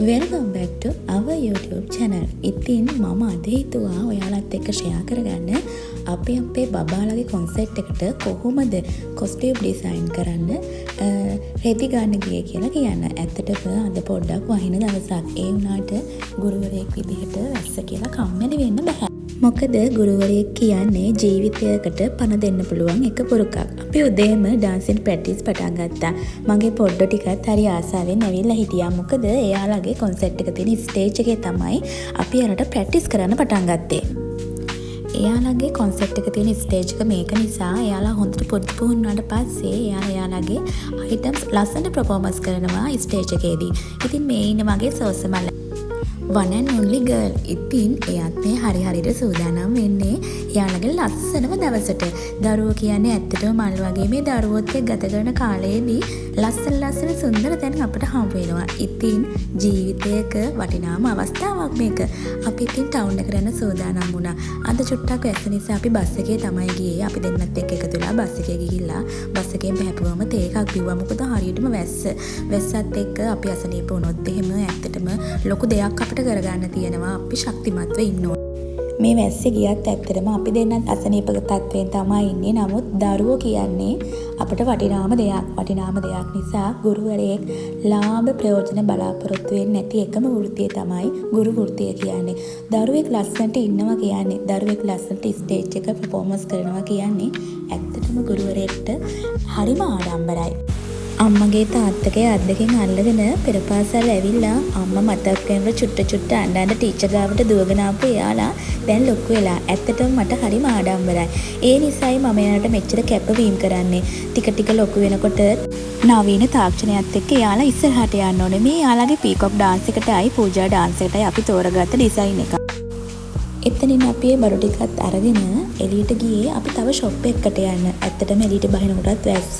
Welcome back to our YouTube channel. ඉතින් මම අද හිතුවා ඔයාලත් එක්ක ෂෙයා කරගන්න අපි අපේ බබාලගේ කොන්සර්ට් එකට කොහොමද කොස්ටියුම් ඩිසයින් කරන්න රෙදි ගන්න ගියේ කියලා කියන්න. ඇත්තටම අද පොඩ්ඩක් වහින දවසක්. ඒ වුණාට ගුරුවරයෙක් විදිහට වැස්ස කියලා කම්මැලි වෙන්න බැහැ. මොකද ගුරුවරයෙක් කියන්නේ ජීවිතයකට පණ දෙන්න පුළුවන් එක පුරුකක්. අපි උදේම ඩාන්සින් ප්‍රැක්ටිස් පටන් ගත්තා. මගේ පොඩ්ඩෝ ටිකත් හරි ආසාවෙන් ඇවිල්ලා හිටියා. මොකද එයාලගේ කොන්සර්ට් එක තියෙන ස්ටේජ් එකේ තමයි අපි එයාලට ප්‍රැක්ටිස් කරන්න පටන් ගත්තේ. එයාලගේ කොන්සර්ට් එක තියෙන ස්ටේජ් එක මේක නිසා එයාලා හොඳට පුරුදු පුහුණු වුණාට පස්සේ එයාලා එයාලගේ අයිටම්ස් ලස්සනට පර්ෆෝමන්ස් කරනවා ස්ටේජ් එකේදී. ඉතින් මේ ඉන්න මගේ සෝසමල one and only girl. ඉතින් එයාත් මේ හරි හරියට සූදානම් වෙන්නේ එයාලගේ ලස්සනම දවසට. දරුවෝ කියන්නේ ඇත්තටම මල් වගේ. මේ දරුවොත් එක්ක ගත කරන කාලයේදී ලස්සන ලස්සන සුන්දර තැන් අපට හම්බ වෙනවා. ඉතින් ජීවිතයක වටිනාම අවස්ථාවක් මේක. අපි ඉතින් ටවුන් එකට යන්න සූදානම් වුණා. අද චුට්ටක් වැස්ස නිසා අපි බස් එකේ තමයි ගියේ. අපි දෙන්නත් එක්ක එකතු වෙලා බස් එකේ ගිහිල්ලා බස් එකෙන් බහැපුවම තේ එකක් බිව්වා. මොකද හරියටම වැස්ස. වැස්සත් එක්ක අපි අසනීප වුණොත් එහෙම ඇත්තටම ලොකු දෙයක් අපිට කරගන්න තියෙනවා. අපි ශක්තිමත්ව ඉන්න ඕනේ. මේ වැස්සේ ගියත් ඇත්තටම අපි දෙන්නත් අසනීප තත්ත්වයෙන් තමයි ඉන්නේ. නමුත් දරුවෝ කියන්නේ අපට වටිනාම දෙයක්. වටිනාම දෙයක් නිසා ගුරුවරයෙක් ලාභ ප්‍රයෝජන බලාපොරොත්තු වෙන්නේ නැති එකම වෘත්තිය තමයි ගුරු වෘත්තිය කියන්නේ. දරුවෙක් ලස්සනට ඉන්නවා කියන්නේ, දරුවෙක් ලස්සනට ස්ටේජ් එක පර්ෆෝමන්ස් කරනවා කියන්නේ ඇත්තටම ගුරුවරයෙක්ට හරිම ආඩම්බරයි. අම්මගේ තාත්තගේ අත් දෙකෙන් අල්ලගෙන පෙර පාසල් ඇවිල්ලා අම්මා මතක් වෙනකොට චුට්ට චුට්ට අඬ අඬ ටීචර් ගාවට දුවගෙන ආපු එයාලා දැන් ලොකු වෙලා. ඇත්තටම මට හරිම ආඩම්බරයි. ඒ නිසායි මම එයාලට මෙච්චර කැපවීම් කරන්නේ. ටික ටික ලොකු වෙනකොට නවීන තාක්ෂණයත් එක්ක එයාලා ඉස්සරහට යන්න ඕනේ. මේ එයාලගේ පීකොක් ඩාන්ස් එකටයි පූජා ඩාන්ස් එකටයි අපි තෝරගත්ත ඩිසයින් එක. එතනින් අපි ඒ බඩු ටිකත් අරගෙන එළියට ගියේ අපි තව ෂොප් එකකට යන්න. ඇත්තටම එළියට බහිනකොටත් වැස්ස.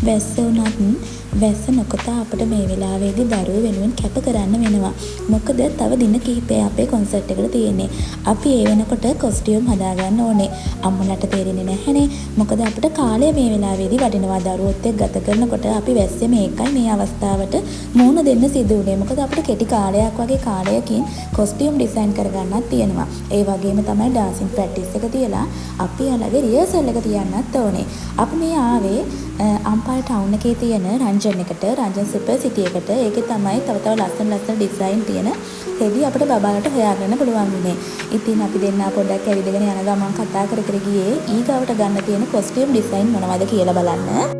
වැස්ස වුණත් වැස්ස නොකතා අපිට මේ වෙලාවේදී දරුවෝ වෙනුවෙන් කැප කරන්න වෙනවා. මොකද තව දින කිහිපයයි අපේ කොන්සර්ට් එකට තියෙන්නේ. අපි ඒ වෙනකොට කොස්ටියුම් හදාගන්න ඕනේ. අම්මලාට තේරෙන්නේ නැහැනේ. මොකද අපිට කාලය මේ වෙලාවේදී වටිනවා. දරුවොත් එක්ක ගත කරනකොට අපි වැස්සෙම ඒකයි මේ අවස්ථාවට මුහුණ දෙන්න සිදු වුණේ. මොකද අපිට කෙටි කාලයක් වගේ කාලයකින් කොස්ටියුම් ඩිසයින් කරගන්නත් තියෙනවා. ඒ වගේම තමයි ඩාන්සින් ප්‍රැක්ටිස් එක තියලා අපි එයාලගේ රිහර්සල් එක තියන්නත් ඕනේ. අපි මේ ආවේ අම්පාර ටවුන් එකේ තියෙන රංජන් එකට, රංජන් සුපර් සිටි එකට. ඒකේ තමයි තව තව ලස්සන ලස්සන ඩිසයින් තියෙන රෙදි අපිට බබාලට හොයාගන්න පුළුවන් වුණේ. ඉතින් අපි දෙන්නා පොඩ්ඩක් ඇවිදගෙන යන ගමන් කතා කර කර ගියේ ඊගාවට ගන්න තියෙන කොස්ටියුම් ඩිසයින් මොනවද කියලා බලන්න.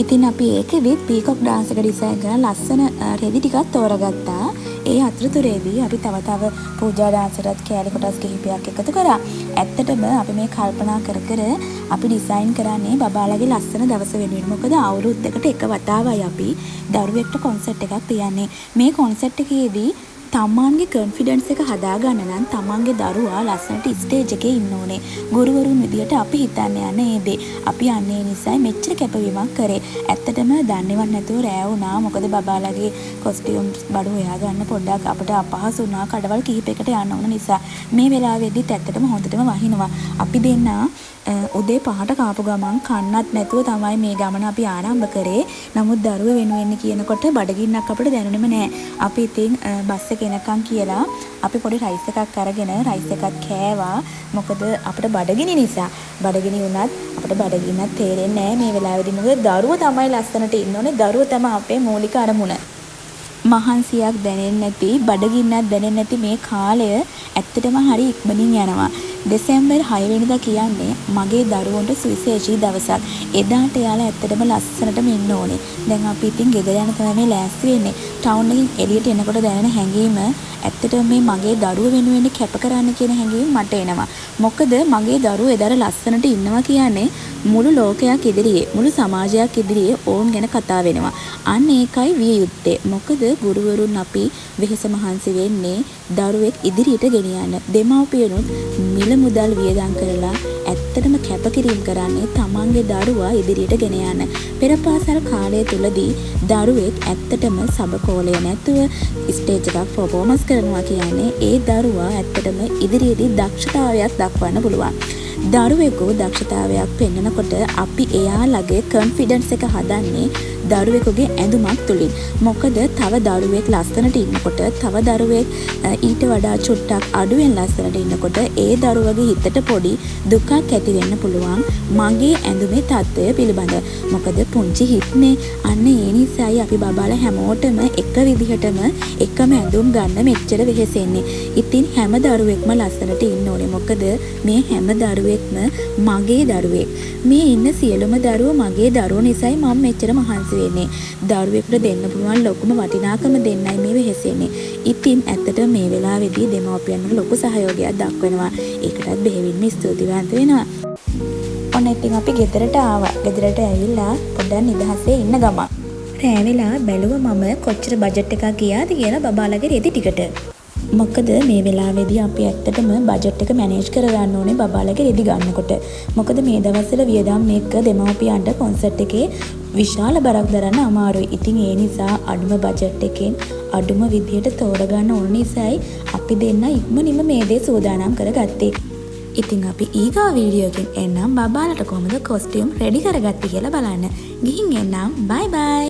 ඉතින් අපි ඒකෙදිත් පීකොක් ඩාන්ස් එක ඩිසයින් කරන ලස්සන රෙදි ටිකක් තෝරගත්තා. ඒ අතරතුරේදී අපි තව තව පූජා ඩාන්ස් එකටත් කෑලි කොටස් කිහිපයක් එකතු කරා. ඇත්තටම අපි මේ කල්පනා කර කර අපි ඩිසයින් කරන්නේ බබාලගේ ලස්සන දවස වෙනුවෙන්. මොකද අවුරුද්දකට එක වතාවයි අපි දරුවෙක්ට කොන්සර්ට් එකක් තියන්නේ. මේ කොන්සර්ට් එකේදී තමන්ගේ කොන්ෆිඩන්ස් එක හදාගන්න නම් තමන්ගේ දරුවා ලස්සනට ස්ටේජ් එකේ ඉන්න ඕනේ. ගුරුවරුන් විදියට අපි හිතන්න යන ඒ දේ. අපි අන්න ඒ නිසායි මෙච්චර කැපවීමක් කරේ. ඇත්තටම දන්නේවත් නැතුව රෑ වුණා. මොකද බබාලගේ කොස්ටියුම්ස් බඩු හොයාගන්න පොඩ්ඩක් අපිට අපහසු වුණා. කඩවල් කිහිපයකට යන්න ඕන නිසා. මේ වෙලාවෙදිත් ඇත්තටම හොඳටම වහිනවා. අපි දෙන්නා උදේ 5ට කාපු ගමන් කන්නත් නැතුව තමයි මේ ගමන අපි ආරම්භ කරේ. නමුත් දරුවෝ වෙනුවෙන් කියනකොට බඩගින්නක් අපිට දැනුනේම නෑ. අපි ඉතින් බස් එක එනකන් කියලා අපි පොඩි රයිස් එකක් අරගෙන රයිස් එකත් කෑවා. මොකද අපිට බඩගිනි නිසා. බඩගිනි වුණත් අපිට බඩගින්නක් තේරෙන්නේ නෑ මේ වෙලාවේදී. මොකද දරුවෝ තමයි ලස්සනට ඉන්න ඕනේ. දරුවෝ තමයි අපේ මූලික අරමුණ. මහන්සියක් දැනෙන්නේ නැති, බඩගින්නක් දැනෙන්නේ නැති මේ කාලය ඇත්තටම හරි ඉක්මනින් යනවා. දෙසැම්බර් 6 වෙනිදා කියන්නේ මගේ දරුවන්ට සුවිශේෂී දවසක්. එදාට එයාලා ඇත්තටම ලස්සනටම ඉන්න ඕනේ. දැන් අපි ඉතින් ගෙදර යන්න තමයි මේ ලෑස්ති වෙන්නේ. ටවුන් එකෙන් එළියට එනකොට දැනෙන හැඟීම ඇත්තටම මේ මගේ දරුවෝ වෙනුවෙන් කැප කරන්න කියන හැඟීම මට එනවා. මොකද මගේ දරුවෝ එදාට ලස්සනට ඉන්නවා කියන්නේ මුළු ලෝකයක් ඉදිරියේ, මුළු සමාජයක් ඉදිරියේ ඔවුන් ගැන කතා වෙනවා. අන්න ඒකයි විය යුත්තේ. මොකද ගුරුවරුන් අපි වෙහෙස මහන්සි වෙන්නේ දරුවෙක් ඉදිරියට ගෙනියන්න. දෙමව්පියනුත් මිල මුදල් වියදම් කරලා ඇත්තටම කැපකිරීම කරන්නේ තමන්ගේ දරුවා ඉදිරියට ගෙන යන්න. පෙර පාසල් කාලය තුලදී දරුවෙක් ඇත්තටම සබකෝලය නැතුව ස්ටේජ් එකක් පර්ෆෝමන්ස් කරනවා කියන්නේ ඒ දරුවා ඇත්තටම ඉදිරියේදී දක්ෂතාවයක් දක්වන්න පුළුවන්. දරුවෙකු දක්ෂතාවයක් පෙන්නනකොට අපි එයාලගේ කොන්ෆිඩන්ස් එක හදන්නේ දරුවෙකුගේ ඇඳුමක් තුළින්. මොකද තව දරුවෙක් ලස්සනට ඉන්නකොට, තව දරුවෙක් ඊට වඩා චුට්ටක් අඩුවෙන් ලස්සනට ඉන්නකොට, ඒ දරුවගේ හිතට පොඩි දුකක් ඇති වෙන්න පුළුවන් මගේ ඇඳුමේ තත්ත්වය පිළිබඳව. මොකද පුංචි හිත්නේ. අන්න ඒ නිසායි අපි බබාලා හැමෝටම එක විදිහටම එකම ඇඳුම් ගන්න මෙච්චර වෙහෙසෙන්නේ. ඉතින් හැම දරුවෙක්ම ලස්සනට ඉන්න ඕනේ. මොකද මේ හැම දරුවෙක්ම මගේ දරුවෙක්. මේ ඉන්න සියලුම දරුවෝ මගේ දරුවෝ නිසායි මම මෙච්චර මහන්සි වෙන්නේ. දරුවෙකුට දෙන්න පුළුවන් ලොකුම වටිනාකම දෙන්නයි මේ වෙහෙසෙන්නේ. ඉතින් ඇත්තටම මේ වෙලාවේදී දෙමව්පියන් ලොකු සහයෝගයක් දක්වනවා. ඒකටත් බෙහෙවින්ම ස්තුතිවන්ත වෙනවා. ඔන්න ඉතින් අපි ගෙදරට ආවා. ගෙදරට ඇවිල්ලා පොඩ්ඩක් නිදහසේ ඉන්න ගමන්. රෑ වෙලා බැලුව මම කොච්චර බජට් එකක් ගියාද කියලා බබාලගේ රෙදි ටිකට. මොකද මේ වෙලාවේදී අපි ඇත්තටම බජට් එක මැනේජ් කරගන්න ඕනේ බබාලගේ රෙදි ගන්නකොට. මොකද මේ දවස්වල වියදම් එක්ක දෙමව්පියන්ට කොන්සර්ට් එකේ විශාල බරක් දරන්න අමාරුයි. ඉතින් ඒ නිසා අඩුම බජට් එකෙන් අඩුම විදියට තෝරගන්න ඕන නිසායි අපි දෙන්න ඉක්මනින්ම මේ දේ සූදානම් කරගත්තේ. ඉතින් අපි ඊගාව වීඩියෝ එකෙන් එන්නම් බබාලට කොහොමද කොස්ටියුම් රෙඩි කරගත්තේ කියලා බලන්න. ගිහින් එන්නම්. බයි බයි.